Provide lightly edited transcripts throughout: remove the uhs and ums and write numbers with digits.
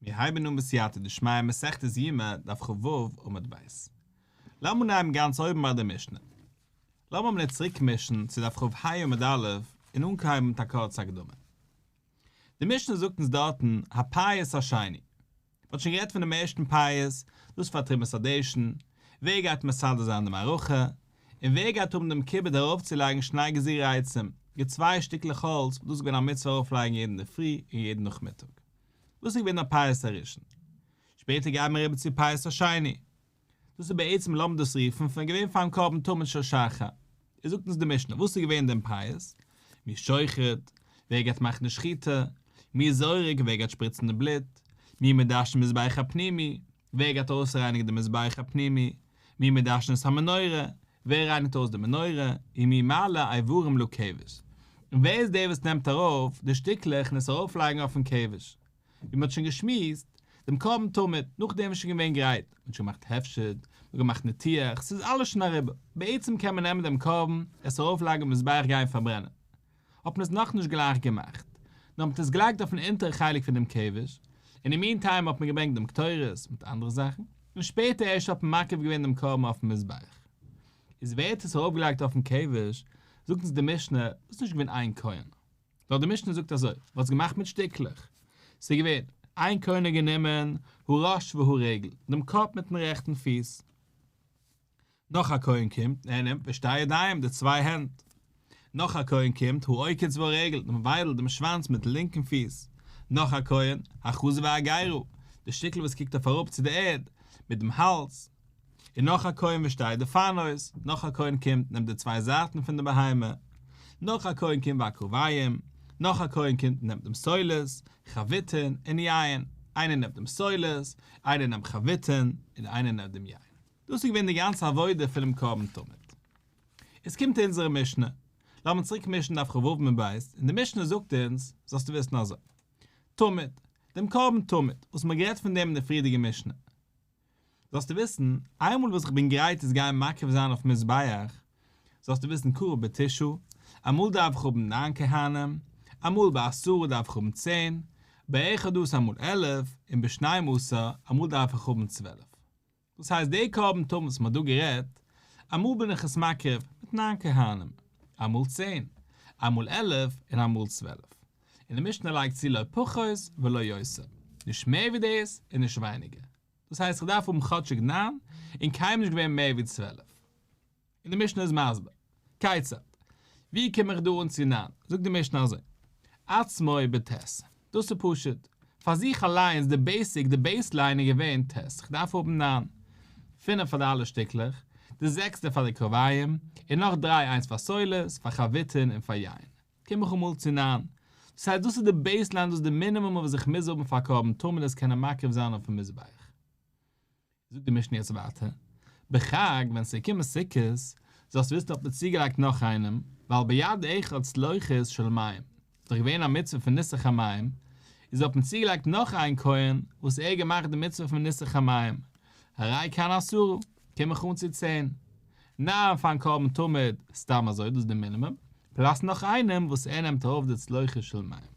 מיר הייבן אן בסייעתא דשמיא מסכת יומא דף כ"ו עמוד ב'. לאמיר אנהייבן גאנץ אויבן ביי די משנה. לאמיר מיר צוריק מישן צו דף כ"ה עמוד א' און אנהייבן מיט א קורצע הקדמה. די משנה זאגט אונז דארטן הפייס השני. מ'האט שוין גערעדט פון דעם ערשטן פייס, דאס פאר תרומת הדשן, ווער גייט מסדר זיין די מערכה, און ווער גייט האבן דעם כיבוד ארויפצולייגן שני גזירי עצים, די צוויי שטיקלעך האלץ וואס דאס איז געווען א מצוה ארויפלייגן יעדן אינדערפרי און יעדן נאכמיטאג. דאס איז געווען דער פייס הראשון. שפעטער גייען מיר אריבער צו פייס השני. דאס איז בעצם לאמיר דאס רופן פון געווען פארן קרבן תמיד של שחר. איז זאגט אונז די משנה וואס איז געווען דעם פייס? מי שוחט, ווער גייט מאכן די שחיטה? מי זורק, ווער גייט שפריצן די בלוט? מי מדשן מזבח הפנימי, ווער גייט אויסרייניגן די מזבח הפנימי? מי מדשן את המנורה, ווער רייניגט אויס די מנורה? ומי מעלה איברים לכבש, און ווער איז דער וואס נעמט ארויף די שטיקלעך און עס ארויפלייגן אויפן כבש? ווי מען האט שוין געשמועסט, דעם קרבן תמיד, נאכדעם איז שוין געווען גרייט, מען האט שוין געמאכט הפשט, מען האט געמאכט ניתוח, ס'איז אלעס שוין אריבער, בעצם קען מען נעמען דעם קרבן, עס ארויפלייגן אויפן מזבח גיין פארברענען. האט מען עס נאכנישט גלייך געמאכט, נאר מען האט עס געלייגט אויפן אונטערע חלק פון דעם כבש, אין די mean time האט מען געברענגט דעם קטורת מיט אנדערע זאכן, און שפעטער ערשט האט מען מקריב געווען דעם קרבן אויפן מזבח. איז ווער האט עס ארויפגעלייגט אויפן כבש, זאגט אונז די משנה, דאס איז נישט געווען איין כהן, נאר די משנה זאגט אזוי, מען האט עס געמאכט מיט שטיקלעך, ס'איז געווען, איין כהן האט גענומען הראש והרגל, דעם קאפ מיטן רעכטן פיס, נאך א כהן קומט און ער נעמט ושתי ידיים, די צוויי הענט. נאך א כהן קומט, העוקץ והרגל, דעם וויידל, דעם שוואנץ מיטן לינקן פיס. נאך א כהן, החזה והגרה, די שטיקל וואס קוקט אויף אראפ צו די ערד, מיט דעם האלז. און נאך א כהן ושתי דפנות, נאך א כהן קומט, נעמט די צוויי זייטן פון די בהמה. נאך א כהן קומט והקרביים, נאך א כהן קומט און נעמט דעם סולת, חביתין און יין. איינער נעמט דעם סולת, איינער נעמט חביתין, און איינער נעמט דעם יין. דאס איז געווען די גאנצע עבודה פונעם קרבן תמיד. עס קומט אונזערע משנה, לאמיר צוריק מישן דף כ"ו עמוד ב', און די משנה זאגט אונז, זאלסטו וויסן אזוי, תמיד, דעם קרבן תמיד, וואס מ'האט גערעדט פון דעם אין די פריערדיגע משנה, זאלסטו וויסן, איינמאל וואס איך בין גרייט עס גיין מקריב זיין אויפן מזבח, זאלסטו וויסן קרב בתשעה, אמאל דארף איך האבן ניין כהנים, אמאל בעשרה דארף איך האבן צען, באחד עשר אמאל 11, און בשנים עשר אמאל דארף איך האבן 12. דאס הייסט די קרבן תמיד וואס מ'האט דא גערעדט, אמאל בין איך עס מקריב מיט ניין כהנים, אמאל צען, אמאל 11 און אמאל 12. און די משנה לייגט צו לא פחות ולא יותר, נישט מער ווי דאס און נישט ווייניגער. דאס הייסט איך דארף האבן כאטשיג ניין, און קיינמאל נישט געווען מער ווי 12. און די משנה איז מסביר, כיצד? ווי קום איך דא אן צו ניין? זאגט די משנה אזוי, עצמו בט', דאס איז פשוט, פאר זיך אליינס די basic, די baseline איז געווען ט', איך דארף האבן ניין, פינף פאר די אלע שטיקלעך, די זעקסטע פאר די קרביים, און נאך דריי איינס פאר סולת, פאר חביתין און פאר יין. קום איך אמאל צו ניין. דאס הייסט דאס איז די baseline, דאס איז די מינימום וואס איך מוז האבן פאר קרבן תמיד עס קענען מקריב זיין אויפן מזבח. זאגט די משנה יעצט ווייטער, בחג ווען ס'איז געקומען סוכות, זאלסטו וויסן האט מען צוגעלייגט נאך איינעם, ווייל ביד אחד צלוחית של מים, איז דאך געווען א מצוה פון ניסוך המים, איז האט מען צוגעלייגט נאך איין כהן וואס ער האט געמאכט די מצוה פון ניסוך המים, הרי כאן עשרה, קום איך אן צו צען. ניין פארן קרבן תמיד, סתם אזוי, דאס איז די מינימום, plus נאך איינעם וואס ער נעמט ארויף די צלוחית של מים.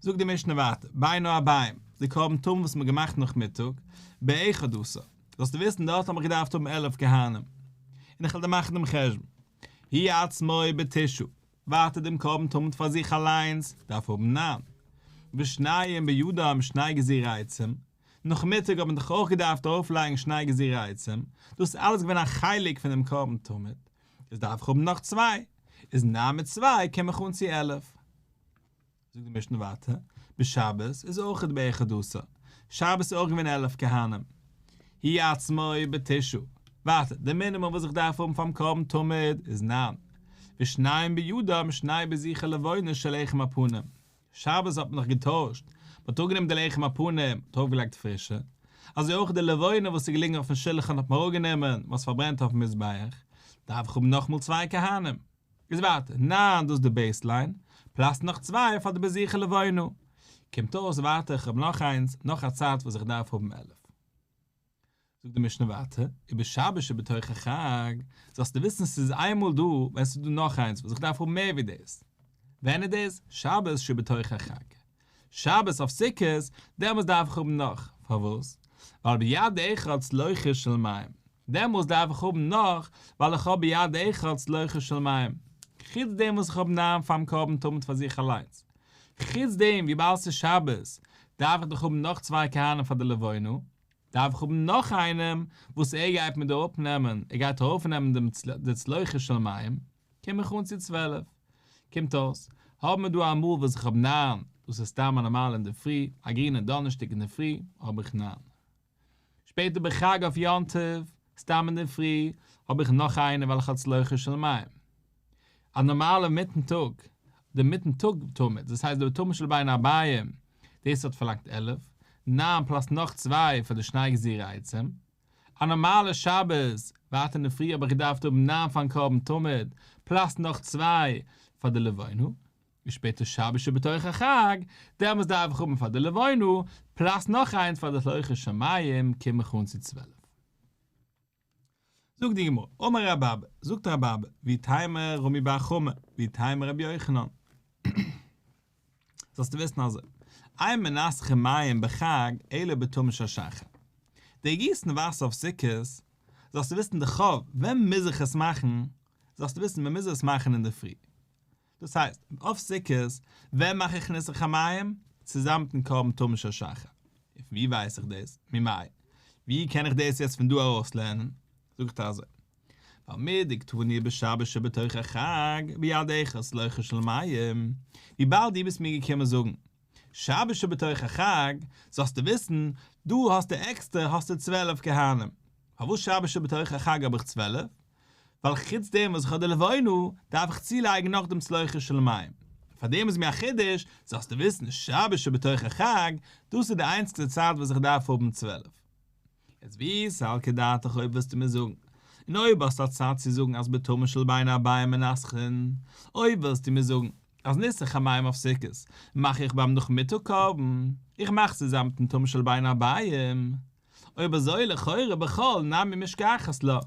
זאגט די משנה ווייטער, בין הערבים, די קרבן תמיד וואס מ'האט געמאכט נאכמיטאג, באחד עשר, זאלסטו וויסן דארט האב איך געדארפט האבן 11 כהנים, און איך וועל דיר מאכן דעם חשבון, הוא עצמו בתשעה, ווייטער דעם קרבן תמיד פאר זיך אליינס דארף האבן ניין, ושניים בידם שני גזירי עצים, נאכמיטאג האט מען דאך אויך געדארפט ארויפלייגן שני גזירי עצים, דאס איז אלעס געווען א חלק פון דעם קרבן תמיד, איז דארף איך האבן נאך צוויי, איז ניין מיט צוויי קום איך אן צו 11. זאגט די משנה ווייטער, בשבת איז אויך באחד עשר, שבת איז אויך געווען 11 כהנים, הוא עצמו בתשעה, ווייטער, די מינימום וואס איך דארף האבן פאר'ן קרבן תמיד איז ניין, ושניים בידם שני בזיכי לבונה של לחם הפנים, שבת האט מען נאך געטוישט, מען האט אפגענומען די לחם הפנים, מען האט ארויפגעלייגט פרישע, אזוי אויך די לבונה וואס איז געליגן אויפן שולחן האט מען אראפגענומען, מען האט עס פארברענט אויפן מזבח, דארף איך האבן נאכמאל צוויי כהנים. איז ווייטער, ניין דאס איז די baseline, plus נאך צוויי פאר די בזיכי לבונה. קומט אויס ווייטער איך האב נאך איינס, נאך א צייט וואס איך דארף האבן 11. זאגט די משנה ווייטער, ובשבת שבתוך החג, זאלסטו וויסן ס'איז איינמאל דא ווען ס'איז דא נאך איינס וואס איך דארף האבן מער ווי דאס. ווען איז דאס? שבת שבתוך החג. שבת אויף סוכות, דעמאלס דארף איך האבן נאך, פארוואס? ווייל ביד אחד צלוחית של מים, דעמאלס דארף איך האבן נאך ווייל איך האב ביד אחד צלוחית של מים, חוץ דעם וואס איך האב ניין פאר'ן קרבן תמיד פאר זיך אליינס, חוץ דעם וויבאלד ס'איז שבת דארף איך דאך האבן נאך צוויי כהנים פאר די לבונה, דארף איך האבן נאך איינעם וואס ער גייט מיר דא אפנעמען, ער גייט ארויפנעמען דעם די צלוחית של מים, קום איך אן צו 12. קומט אויס, האבן מיר דא אמאל וואס איך האב ניין, דאס איז סתם א נארמאלע אינדערפרי, א גרינע דאנערשטאג אינדערפרי, האב איך ניין. שפעטער בחג אויף יום טוב, סתם אינדערפרי, האב איך נאך איינער ווייל איך האב צלוחית של מים. א נארמאלע מיטן טאג, די מיטן טאג תמיד, דאס הייסט די תמיד של בין הערביים, דאס האט פארלאנגט 11, ניין פלאס נאך צוויי פאר די שני גזירי עצים. א נארמאלע שבת, ווייטער אינדערפרי האב איך געדארפט האבן ניין פארן קרבן תמיד, פלאס נאך צוויי פאר די לבונה. און שפעטער שבת שבתוך החג, דעמאלס דארף איך האבן פאר די לבונה, פלאס נאך איינס פאר די צלוחית של מים, קום איך אן צו 12. זאגט די גמרא, אמר רבי אבא, זאגט רבי אבא, ואיתימא רמי בר חמא, ואיתימא רבי יוחנן. זאלסטו וויסן אזוי, אין מנסכין מים בחג אלא בתמיד של שחר. די גיסן וואסער אויף סוכות, זאלסטו וויסן די חוב, ווען מוז איך עס מאכן, זאלסטו וויסן מען מוז עס מאכן אינדערפרי. דאס הייסט, אויף סוכות, ווען מאך איך ניסוך המים? צוזאמען מיטן קרבן תמיד של שחר. און פון ווי ווייס איך דאס? ממאי? ווי קען איך דאס יעצט פון דא ארויסלערנען? זאגט ער אזוי, ווייל מדקתני בשבת שבתוך החג ביד אחד צלוחית של מים, וויבאלד דו ביסט מיר געקומען זאגן שבת שבתוך החג, זאלסטו וויסן, דא האסטו עקסטער האסטו 12 כהנים. פארוואס שבת שבתוך החג האב איך 12? ווייל חוץ דעם וואס איך האב די לבונה, דארף איך צולייגן נאך דעם צלוחית של מים. פאר דעם איז מיר א חידוש, זאלסטו וויסן, שבת שבתוך החג, דאס איז די איינציגסטע צייט וואס איך דארף האבן 12. יעצט ואי סלקא דעתך אויב ווילסטו מיר זאגן, און אויב האסטו א צד צו זאגן אז בתמיד של בין הערביים מנסכין, אויב ווילסטו מיר זאגן אז ניסוך המים אויף סוכות מאך איך ביים נאכמיטאג קרבן, איך מאך צוזאם מיטן תמיד של בין הערביים, אויב אזוי לכאורה בחול נמי משכחת לה,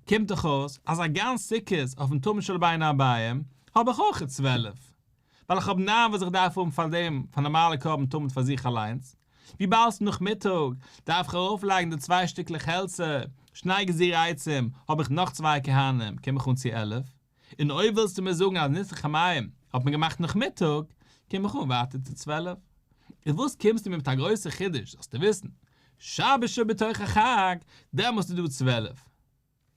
קומט דאך אויס אז א גאנץ סוכות אויפן תמיד של בין הערביים האב איך אויך 12, ווייל איך האב ניין וואס איך דארף האבן פאר דעם פאר נארמאלע קרבן תמיד פאר זיך אליינס, וויבאלד ס'איז נאכמיטאג דארף איך ארויפלייגן די צוויי שטיקלעך העלצער, שני גזירי עצים, האב איך נאך צוויי כהנים, קום איך אן צו 11, און אויב ווילסטו מיר זאגן אז ניסוך המים האט מען געמאכט נאכמיטאג, קום איך אן ווייטער צו 12. איז וואס קומסטו מיר מיט א גרויסע חידוש, זאלסטו וויסן, שבת שבתוך החג, דעמאלסט איז דא 12.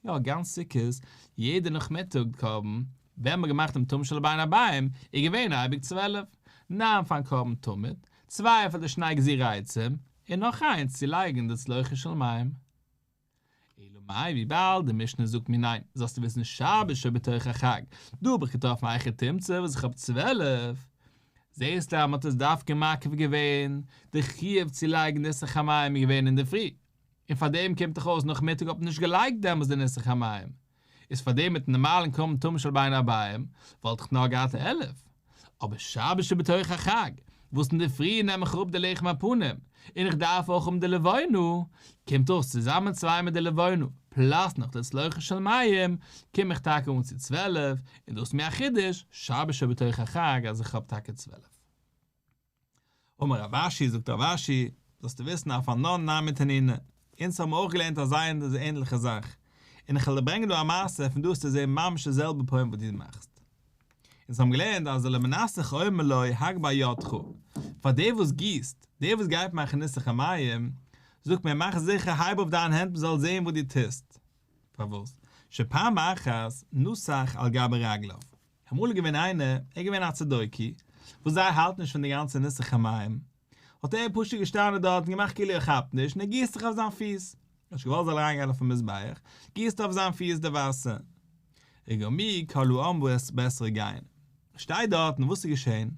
יא, גאנץ סוכות, יעדע נאכמיטאג קרבן, ווען מ'האט געמאכט דעם תמיד של בין הערביים, איז געווען אייביג 12. ניין פארן קרבן תמיד, צוויי פאר די שני גזירי עצים, און נאך איינס צו לייגן די צלוחית של מים. אלא מאי וויבאלד די משנה זאגט מיר ניין, זאלסטו וויסן שבת שבתוך החג, דא האב איך געטראפן א היכי תמצא וואס איך האב 12, זעהסטו אז מ'האט עס דווקא מקיף געווען, די חיוב צו לייגן ניסוך המים איז געווען אינדערפרי, און פאר דעם קומט דאך אויס נאכמיטאג האט מען נישט געלייגט דעמאלס די ניסוך המים, איז פאר דעם מיטן נארמאלן קרבן תמיד של בין הערביים וואלט איך נאר געהאט 11, אבער שבת שבתוך החג וואס אינדערפרי נעם איך אראפ די לחם הפנים און איך דארף אויך האבן די לבונה, קומט אויס צוזאמען צוויי מיט די לבונה פלאס נאך די צלוחית של מים, קום איך טאקע אן צו 12, און דאס איז מיר א חידוש, שבת שבתוך החג אז איך האב טאקע 12. אמר רב אשי, זאגט רב אשי, זאלסטו וויסן אף אנן נמי תנינא, אונז האבן אויך געלערנט אזא ענליכע זאך, און איך וועל דיר ברענגען דא א מעשה פון דא וועסטו זען ממש די זעלבע point וואס דו מאכסט. אונז האבן געלערנט אז ולמנסך אומר לו הגבה ידך, פאר דער וואס גיסט, דער וואס גייט מאכן ניסוך המים, זאגט מען מאך זיכער הייב אויף דיין הענט מען זאל זען וואס דו טוסט. פארוואס? שפעם אחת נסך על גבי רגליו. אמאל איז געווען איינער, ער איז געווען א צדוקי, וואס זיי האלטן נישט פון די גאנצע ניסוך המים, האט ער פשוט געשטאנען דארט און געמאכט כאילו ער כאפט נישט, און ער גיסט זיך אויף זיין פיס, ער האט נישט געוואלט זאל אריינגיין אויפן מזבח, גיסט אויף זיין פיס די וואסער. וגרמוהו כל העם באתרוגיהן. שטייט דארט און וואס איז געשען?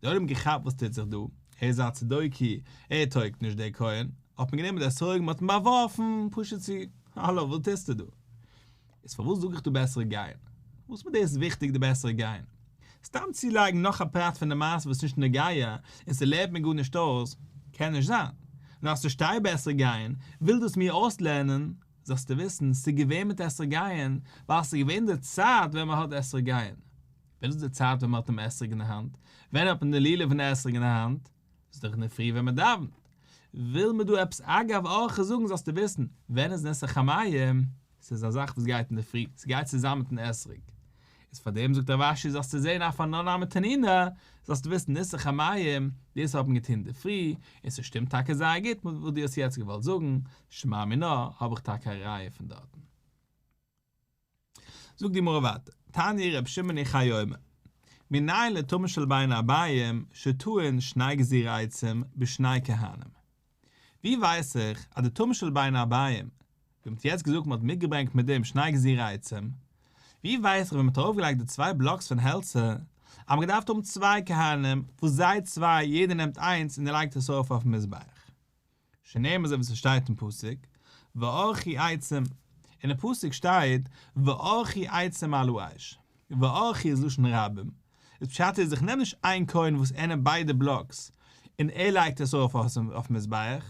די עולם האט געכאפט וואס טוט זיך דא, ער איז א צדוקי, ער טויגט נישט דער כהן, האט מען גענומען די אתרוג מען האט אים באווארפן, פשוט צו, האלא וואס טוסטו דא? איז פארוואס זאג איך דא באתרוגיהן? וואס מיט דאס איז וויכטיג די באתרוגיהן? סתם צולייגן נאך א פרט פון די מעשה וואס איז נישט נוגע און ס'לערנט מיר גארנישט אויס, קען נישט זיין. נאר אז ס'שטייט באתרוגיהן, וויל דאס מיר אויסלערנען, זאלסטו וויסן, ס'איז געווען מיט אתרוגיהן, ווייל ס'איז געווען די צייט ווען מ'האט אתרוגיהן. ווען איז די צייט ווען מ'האט דעם אתרוג אין די האנט? ווען האט מען די לולב און די אתרוג אין די האנט? איז דאך אינדערפרי ווען מען דאווענט. וויל מען דא עפעס אגב אורחא זאגן זאלסטו וויסן, ווען איז ניסוך המים? ס'איז א זאך וואס גייט אינדערפרי, ס'גייט צוזאם מיטן אתרוג. איז פאר דעם זאגט רב אשי זאלסטו זען אף אנן נמי תנינא, זאלסטו וויסן ניסוך המים, דאס האט מען געטון אינדערפרי, און ס'שטימט טאקע זייער גוט מיט וואס דו האסט יעצט געוואלט זאגן, שמע מינה האב איך טאקע א ראיה פון דארטן. זאגט די גמרא ווייטער, תניא ר' שמעון יוחאי אומר, מנין לתמיד של בין הערביים שטעון שני גזירי עצים בשני כהנים. ווי ווייס איך אז די תמיד של בין הערביים, ווי מ'האט יעצט געזאגט מ'האט מיטגעברענגט מיט דעם שני גזירי עצים, ווי ווייס איך ווען מ'האט ארויפגעלייגט די צוויי blocks פון העלצער אז מ'האט געדארפט האבן צוויי כהנים וואס זיי צוויי יעדער נעמט איינס און ער לייגט עס ארויף אויפן מזבח. שנאמר אזוי ווי ס'שטייט אין פסוק, וערכו עצים, אין די פסוק שטייט וערכו עצים על האש, וערכו איז לשון רבים, איז פשט איז איך נעם נישט איין כהן וואס ער נעמט ביידע blocks און ער לייגט עס ארויף אויפן מזבח,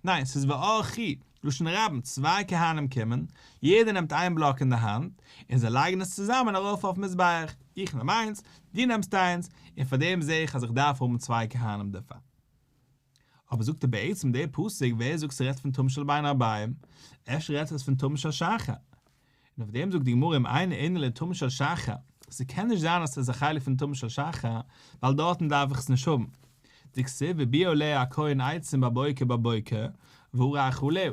ניין ס'איז וערכו, לשון רבים, צוויי כהנים קומען, יעדער נעמט איין בלאק אין די האנט, און זיי לייגן עס צוזאמען ארויף אויפן מזבח, איך נעם איינס, דו נעמסט איינס, און פאר דעם זעה איך אז איך דארף האבן צוויי כהנים דערפאר. אבער זאגט ער בעצם דער פסוק ווער זאגט ס'רעדט פון תמיד של בין הערביים, אפשר רעדט עס פון תמיד של שחר. און אויף דעם זאגט די גמרא אם אינו אלא לתמיד של שחר, ס'קען נישט זיין אז ס'איז א חלק פון תמיד של שחר, ווייל דארטן דארף איך עס נישט האבן. דכתיב והביאה עליה הכהן עצים בבוקר בבוקר וערך עליה.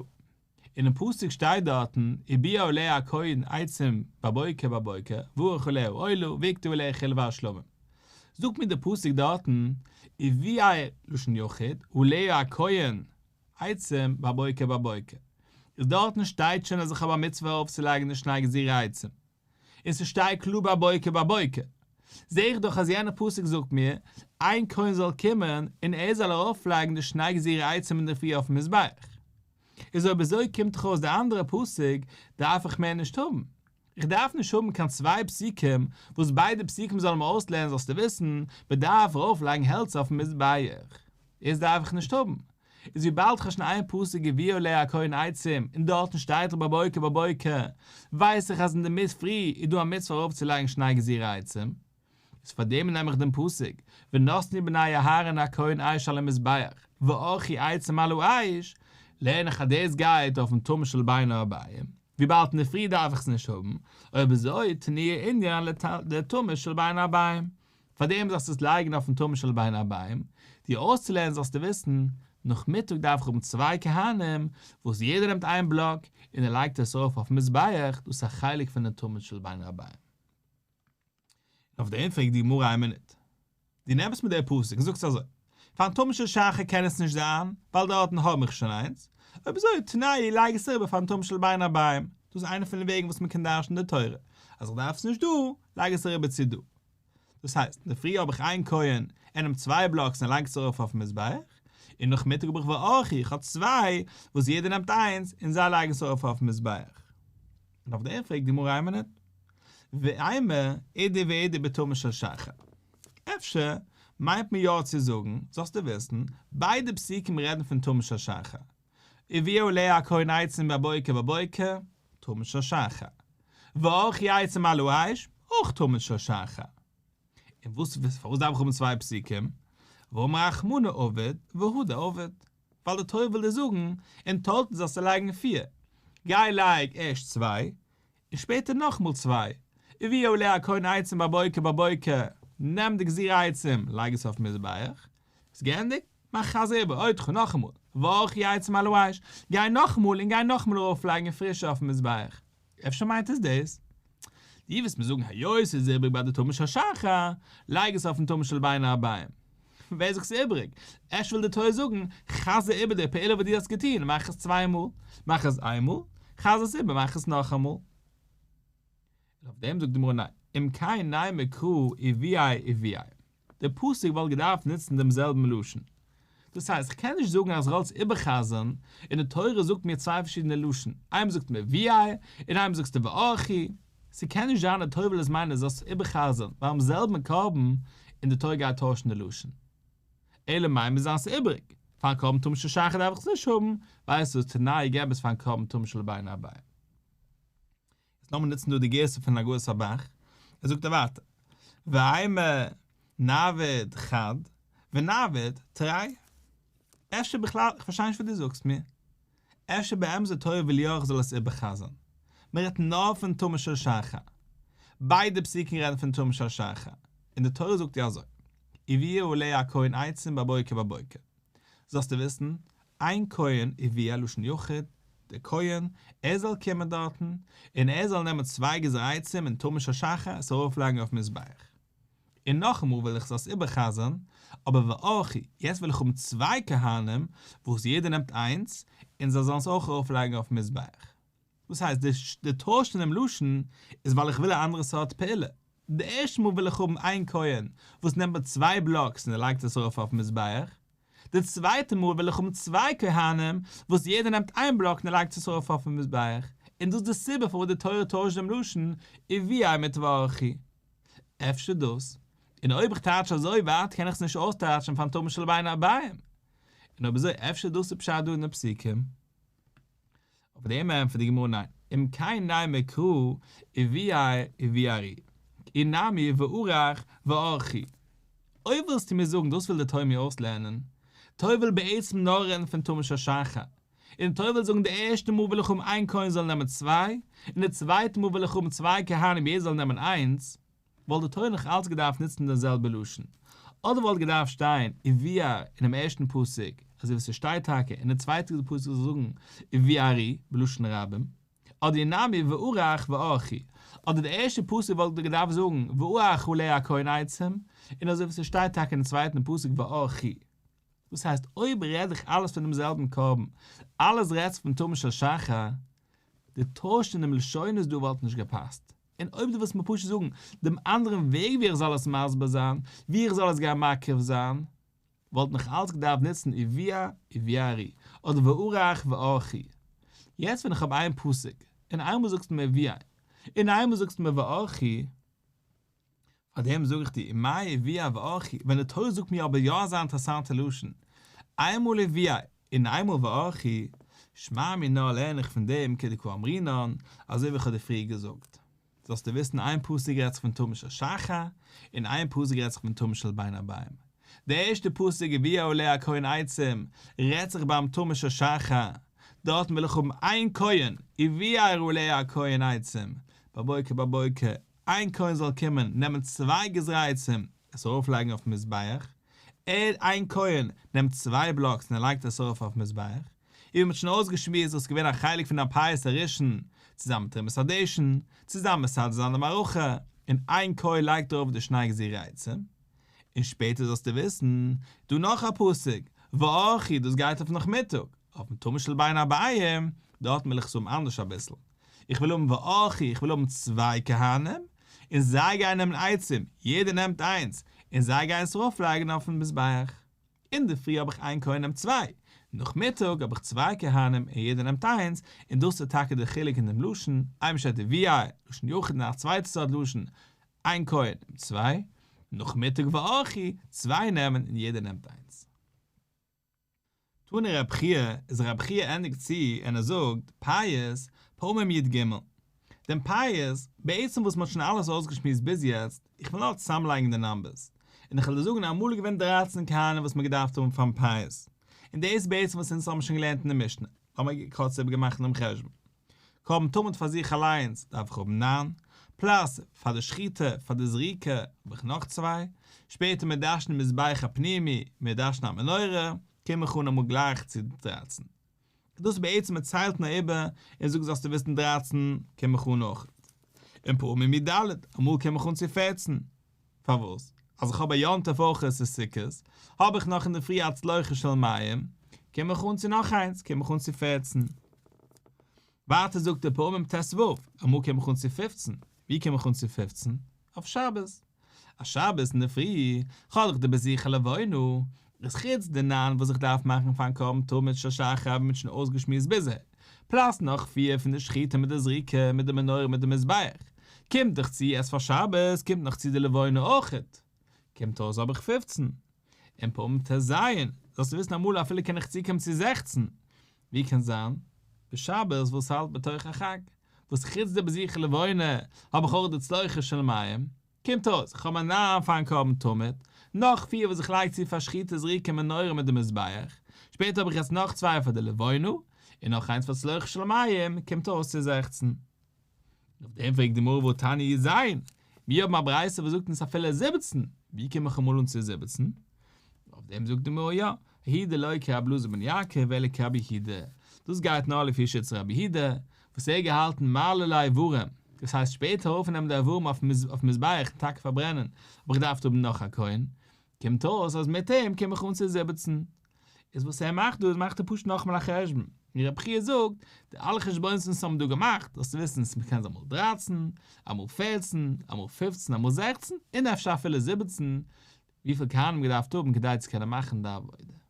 אינעם פסוק שטייט דארטן ובער עליה הכהן עצים בבוקר בבוקר וערך עליה עולה והקטיר עליה חלבי השלמים. זאגט מיר דער פסוק דארטן וביער לשון יחיד עליה הכהן עצים בבוקר בבוקר. איז דארטן שטייט שוין אז איך האב א מצוה ארויפצולייגן די שני גזירי עצים. און ס'שטייט קלאר בבוקר בבוקר. זעה איך דאך אז יענער פסוק זאגט מיר, איין כהן זאל קומען און ער זאל ארויפלייגן די שני גזירי עצים אינדערפרי אויפן מזבח. איז אויב אזוי קומט דאך אויס די אנדערע פסוק דארף איך מער נישט האבן. איך דארף נישט האבן קיין צוויי פסוקים וואס ביידע פסוקים זאלן מיר אויסלערנען זאלסטו וויסן, מ'דארף ארויפלייגן העלצער אויפן מזבח. דאס דארף איך נישט האבן. איז וויבאלד כ'האב שוין איין פסוק ובער עליה הכהן עצים און דארטן שטייט בבוקר בבוקר, ווייס איך אז אינדערפרי איז דא א מצוה ארויפצולייגן שני גזירי עצים, איז פארדעם נעם איך דעם פסוק ונתנו בני אהרן הכהן אש על המזבח וערכו עצים על האש, לערן איך אז דאס גייט אויפן תמיד של בין הערביים, וויבאלד אינדערפרי דארף איך עס נישט האבן, אויב אזוי תנהו ענין לתמיד של בין הערביים, פאר דעם זאלסטו עס לייגן אויפן תמיד של בין הערביים, דיר אויסצולערנען זאלסטו וויסן, נאכמיטאג דארף איך האבן צוויי כהנים, וואס יעדער נעמט איין בלאק, און ער לייגט עס ארויף אויפן מזבח, דאס איז א חלק פון די תמיד של בין הערביים. און אויף דעם פרעגט די גמרא איין מינוט, דו נעמסט מיר דער פסוק און זאגסט אזוי, פארן תמיד של שחר קען עס נישט זיין, ווייל דארטן האב איך שוין איינס, אויב אזוי תנהו לייג עס אריבער פארן תמיד של בין הערביים, דאס איז איינע פון די וועגן וואס מען קען דרש'ן די תורה, אז איך דארף עס נישט דא, לייג עס אריבער צו דא. דאס הייסט, אינדערפרי האב איך איין כהן, ער נעמט צוויי blocks און לייגט עס ארויף אויפן מזבח, און נאכמיטאג האב איך וערכו, איך האב צוויי, וואס יעדער נעמט איינס, און זיי לייגן עס ארויף אויפן מזבח. און אויף דעם פרעגט די גמרא איין מינוט, ואימא אידי ואידי בתמיד של שחר. אפשר מיינט מען יא צו זאגן, זאלסטו וויסן, ביידע פסוקים רעדן פון תמיד של שחר. ובער עליה הכהן עצים בבוקר בבוקר, תמיד של שחר. וערכו עצים על האש, אויך תמיד של שחר. און וואס פארוואס דארף איך האבן צוויי פסוקים? ואמר רחמנא עביד והדר עביד. ווייל די תורה וויל דיר זאגן, אין total זאלסטו לייגן פיר. גיי לייג ערשט צוויי, און שפעטער נאכאמאל צוויי. ובער עליה הכהן עצים בבוקר בבוקר, נעם די גזירי עצים, לייג עס אויפן מזבח. איז געענדיגט? מאך חזר איבער, עוד נאכאמאל, וערכו עצים על האש, גיי נאכאמאל און גיי נאכאמאל ארויפלייגן פרישע אויפן מזבח. אפשר מיינט עס דאס? דו וועסט מיר זאגן היות ס'איז איבריג ביי די תמיד של שחר, לייג עס אויפן תמיד של בין הערביים. ווער זאגט ס'איז איבריג? אפשר וויל די תורה זאגן, חזר איבער די פעולה וואס דו האסט געטון, מאך עס צוויי מאל, מאך עס איין מאל, חזר עס איבער, מאך עס נאכאמאל. און אויף דעם זאגט די גמרא ניין, אם כן נימא קרא ובער ובער. דער פסוק וואלט געדארפט נוצן דעם זעלבן לשון. דאס הייסט, איך קען נישט זאגן אז איך זאל עס איבער'חזר'ן, און די תורה זאגט מיר צוויי פארשידענע לשון, איינמאל זאגט מיר ובער, און איינמאל זאגסטו וערכו. ס'קען נישט זיין די תורה וויל עס מיינען אז זאלסט עס איבער'חזר'ן ביים זעלבן קרבן, און די תורה גייט טוישן די לשון. אלא מאי מוז זיין ס'איבריג. פארן קרבן תמיד של שחר דארף איך עס נישט האבן, ווייסט וואס, תנהו געב עס פארן קרבן תמיד של בין הערביים. יעצט לאמיר נוצן דא די גירסא פון הגהות הב"ח, ער זאגט ווייטער, ואימא נעביד חד ונעביד תרי. אפשר בכלל, איך פארשטיי נישט וואס דו זאגסט מיר. אפשר באמת די תורה וויל יא איך זאל עס איבער'חזר'ן. מען רעדט נאר פון תמיד של שחר. ביידע פסוקים רעדן פון תמיד של שחר. און די תורה זאגט דיר אזוי, וביער עליה הכהן עצים בבוקר בבוקר. זאלסטו וויסן, איין כהן וביער לשון יחיד, דער כהן, ער זאל קומען דארטן, און ער זאל נעמען צוויי גזר עצים און תמיד של שחר עס ארויפלייגן אויפן מזבח. און נאכאמאל וויל איך זאלסט איבער'חזר'ן, אבער וערכו, יעצט וויל איך האבן צוויי כהנים וואס יעדער נעמט איינס, און זיי זאלן עס אויך ארויפלייגן אויפן מזבח. דאס הייסט, די טויש אינעם לשון איז ווייל איך וויל א אנדערע סארט פעולה. די ערשטע מאל וויל איך האבן איין כהן וואס נעמט מיט צוויי בלאקס און ער לייגט עס ארויף אויפן מזבח. די צווייטע מאל וויל איך האבן צוויי כהנים וואס יעדער נעמט איין בלאק און ער לייגט עס ארויף אויפן מזבח. און דאס איז די סיבה פארוואס די תורה טוישט דעם לשון וביער מיט וערכו. אפשר דאס? און אויב איך טייטש אזוי ווייט קען איך עס נישט אויסטייטשן פארן תמיד של בין הערביים. און אויב אזוי אפשר דאס איז פשט דא אין די פסוקים? אויף דעם ענטפערט די גמרא ניין, אם כן נימא קרא וביער וביערו, אי נמי וערך וערכו. אויב ווילסטו מיר זאגן דאס וויל די תורה מיר אויסלערנען, תורה וויל בעצם נאר רעדן פון תמיד של שחר, און תורה וויל זאגן די ערשטע מאל וויל איך האבן איין כהן זאל נעמען צוויי, און די צווייטע מאל וויל איך האבן צוויי כהנים יעדער זאל נעמען איינס, וואלט די תורה נאך אלץ געדארפט נוצן דעם זעלבע לשון, אדער וואלט געדארפט שטיין וביער אינעם ערשטן פסוק, אזוי ווי ס'שטייט טאקע, און די צווייטע פסוק זאל זאגן וביערו בלשון רבים, אדער אי נמי וערך וערכו, אדער די ערשטע פסוק וואלט געדארפט זאגן וערך עליה הכהן עצים, און אזוי ווי ס'שטייט טאקע אין צווייטן פסוק וערכו. דאס הייסט אויב רעד איך אלעס פון דעם זעלבן קרבן, אלעס רעדט פון תמיד של שחר, די טויש אין דעם לשונות דא וואלט נישט געפאסט. און אויב דו ווילסט מיר פשוט זאגן דעם אנדערן וועג ווי איך זאל עס מסביר זיין, ווי איך זאל עס גיין מקריב זיין, וואלט נאך אלץ געדארפט נוצן וביער וביערו, אדער וערך וערכו. יעצט ווען איך האב איין פסוק, און איינמאל זאגסטו מיר וביער, און איינמאל זאגסטו מיר וערכו, פאר דעם זאג איך דיר, ומאי וביער וערכו, ווען די תורה זאגט מיר אבער יא אזא אינטערעסאנטע לשון, איינמאל וביער און איינמאל וערכו, שמע מינה לערן איך פון דעם כדקאמרינן, אזוי ווי איך האב דיר פריער געזאגט. זאלסטו וויסן איין פסוק רעדט זיך פון תמיד של שחר, און איין פסוק רעדט זיך פון תמיד של בין הערביים. די ערשטע פסוק וביער עליה הכהן עצים רעדט זיך ביים תמיד של שחר, דארטן וויל איך האבן איין כהן, וביער עליה הכהן עצים, בבוקר בבוקר, איין כהן זאל קומען נעמען צוויי גזרי עצים עס ארויף לייגן אויפן מזבח, ער איין כהן נעמט צוויי בלאקס און ער לייגט עס ארויף אויפן מזבח, און ווי מ'האט שוין אויסגעשמועסט דאס איז געווען א חלק פון הפייס הראשון, צוזאמען מיט תרומת הדשן, צוזאמען מסדר זיין די מערכה, און איין כהן לייגט ארויף די שני גזירי עצים. און שפעטער זאלסטו וויסן, דא נאך א פסוק, וערכו דאס גייט אויף נאכמיטאג, אויפן תמיד של בין הערביים, דארטן וויל איך עס האבן אנדערש אביסל. איך וויל האבן וערכו, איך וויל האבן צוויי כהנים, און זיי גייען נעמען עצים, יעדער נעמט איינס, און זיי גייען עס ארויפלייגן אויפן מזבח. אינדערפרי האב איך איין כהן נעמט צוויי, נאכמיטאג האב איך צוויי כהנים און יעדער נעמט איינס, און דאס איז טאקע דער חילוק אין דעם לשון, איינמאל שטייט וביער, לשון יחיד און א צווייטע סארט לשון, איין כהן נעמט צוויי, נאכמיטאג וערכו, צוויי נעמען און יעדער נעמט איינס. תני רב חייא, איז רב חייא ענדיגט צו און ער זאגט, פייס, פעמים י"ג. דעם פייס, בעצם וואס מ'האט שוין אלעס אויסגעשמועסט ביז יעצט, איך וויל נאר צוזאמלייגן די נאמבערס, און איך וועל דיר זאגן אמאל איז געווען דרייצן כהנים וואס מ'האט געדארפט האבן פארן פייס, און דאס איז בעצם וואס אונז האבן שוין געלערנט אין די משנה, לאמיר קורץ איבערמאכן דעם חשבון. קרבן תמיד פאר זיך אליינס דארף איך האבן ניין, פלאס פאר די שחיטה, פאר די זריקה, האב איך נאך צוויי, שפעטער מדשן מזבח הפנימי, מדשן המנורה, קום איך אן אמאל גלייך צו דרייצן. דאס בעצם מען ציילט נאר איבער און זאגט זאלסטו וויסן דרייצן קום איך אן אויך. און פעמים י"ד, אמאל קום איך אן צו פערצן. פארוואס? אז איך האב א יום טוב אויך עס איז סוכות, האב איך נאך אינדערפרי א צלוחית של מים, קום איך אן צו נאך איינס, קום איך אן צו פערצן. ווייטער זאגט ער פעמים ט"ו, אמאל קום איך אן צו פופצן, ווי קום איך אן צו פופצן? אויף שבת. א שבת אינדערפרי, כ'האב דאך די בזיכי לבונה, איז חוץ די ניין וואס איך דארף מאכן פארן קרבן תמיד של שחר ווי מ'האט שוין אויסגעשמועסט ביז אהער, פלאס נאך פיר פון די שחיטה מיט די זריקה מיט די מנורה מיט די מזבח, קומט דאך צו אז פאר שבת קומט נאך צו די לבונה אויכעט, קומט אויס האב איך פופצן. און פעמים ט"ז, זאלסטו וויסן אמאל אפילו קען איך צוקומען צו זעכצן, ווי קען זיין? בשבת וואס האלט בתוך החג, וואס חוץ די בזיכי לבונה האב איך אויך די צלוחית של מים, קומט אויס איך האב מיר ניין פארן קרבן תמיד, נאך פיר וואס איך לייג צו פאר שחיטה זריקה מנורה מיט די מזבח, שפעטער האב איך יעצט נאך צוויי פאר די לבונה, און נאך איינס פאר צלוחית של מים, קומט אויס צו 16. אויף דעם פרעגט די גמרא והתניא י"ז, מיר האבן א ברייתא וואס זאגט אונז אפילו 17, ווי קום איך אמאל אן צו 17? אויף דעם זאגט די גמרא יא, ההיא דלא כרבי אלעזר בן יעקב אלא כרבי יהודה, דאס גייט נאר לפי שיטת רבי יהודה, וואס ער האט געהאלטן מעלה לאיברים, דאס הייסט שפעטער ארויפנעמען די איברים אויפן מזבח און טאקע פארברענען, האב איך געדארפט האבן נאך א כהן, קומט אויס אז מיט אים קום איך אן צו 17. איז וואס ער מאכט דא איז מאכט ער פשוט נאכאמאל א חשבון, און רבי חייא זאגט, די אלע חשבונות וואס האבן דא געמאכט, זאלסטו וויסן עס קען זיין אמאל 13, אמאל 14, אמאל 15, אמאל 16, און אפשר אפילו 17, וויפיל כהנים געדארפט האבן כדי צו קענען מאכן די עבודה.